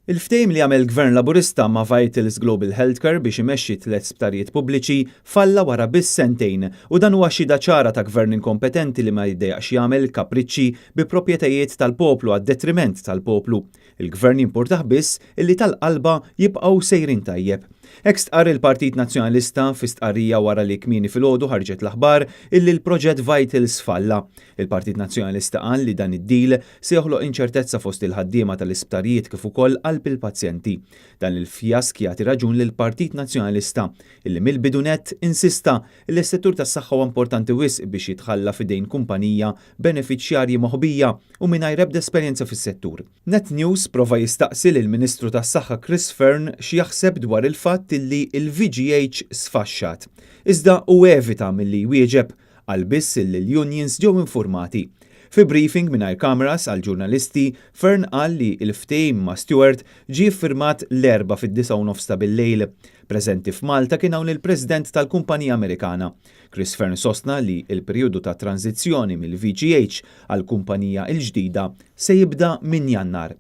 Il-ftehim li għamel Gvern Laburista ma' Vitals Global Healthcare biex imexxi tliet sptarijiet pubbliċi falla wara biss sentejn u dan huwa xhieda ċara ta' Gvern inkompetenti li ma jiddejjaqx jagħmel kapriċċi bi proprjetajiet tal-poplu għad-detriment tal-poplu. Il-Gvern jimpurtah biss illi tal-qalba jibqgħu sejrin tajjeb. Hekk stqarr il-Partit Nazzjonalista fi stqarrija wara li kmieni filgħodu ħarġet l-aħbar illi l-proġett Vitals falla. Il-Partit Nazzjonalista qal li dan id-deal se joħloq inċertezza fost il-ħaddiema tal-isptarijiet kif ukoll qalb il-pazjenti. Dan il-fjask jagħti raġun lill-Partit Nazzjonalista illi mill-bidu nett insista li s-settur tas-saħħa huwa importanti wisq biex jitħalla f'idejn kumpanija benefiċjarji moħbija u mingħajr ebda esperjenza fis-settur. Net News prova jistaqsi lill-Ministru tas-Saħħa Chris Fearne x'jaħseb dwar il-fatt illi l-VGH sfaxxat. Iżda hu evita milli jwieġeb, qal biss illi l-unions ġew infurmati. Fi briefing mingħajr kameras għall-ġurnalisti, Fearne qal li l-ftehim ma' Steward ġie ffirmat l-Erbgħa fid-disgħa u nofs ta' bil-lejl. Preżenti f'Malta kien hawn il-President tal-kumpanija Amerikana. Chris Fearne sostna li l-perjodu ta' tranżizzjoni mill-VGH għall-kumpanija l-ġdida se jibda minn Jannar.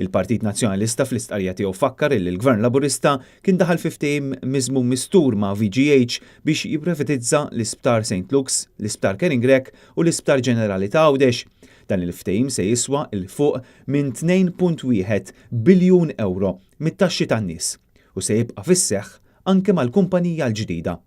Il-Partit Nazzjonalista fl-istqarrija tiegħu fakkar illi l-Gvern Laburista kien daħal fi ftehim miżmum mistur ma' VGH biex jipprivatizza l-Isptar Saint Luke's, l-Isptar Karen Grech u l-Isptar Ġenerali ta' Għawdex. Dan il-ftehim se jiswa 'l fuq minn 2.1 biljun ewro mit-taxxi tan-nies u se jibqa' fis-seħħ anke mal-kumpanija l-ġdida.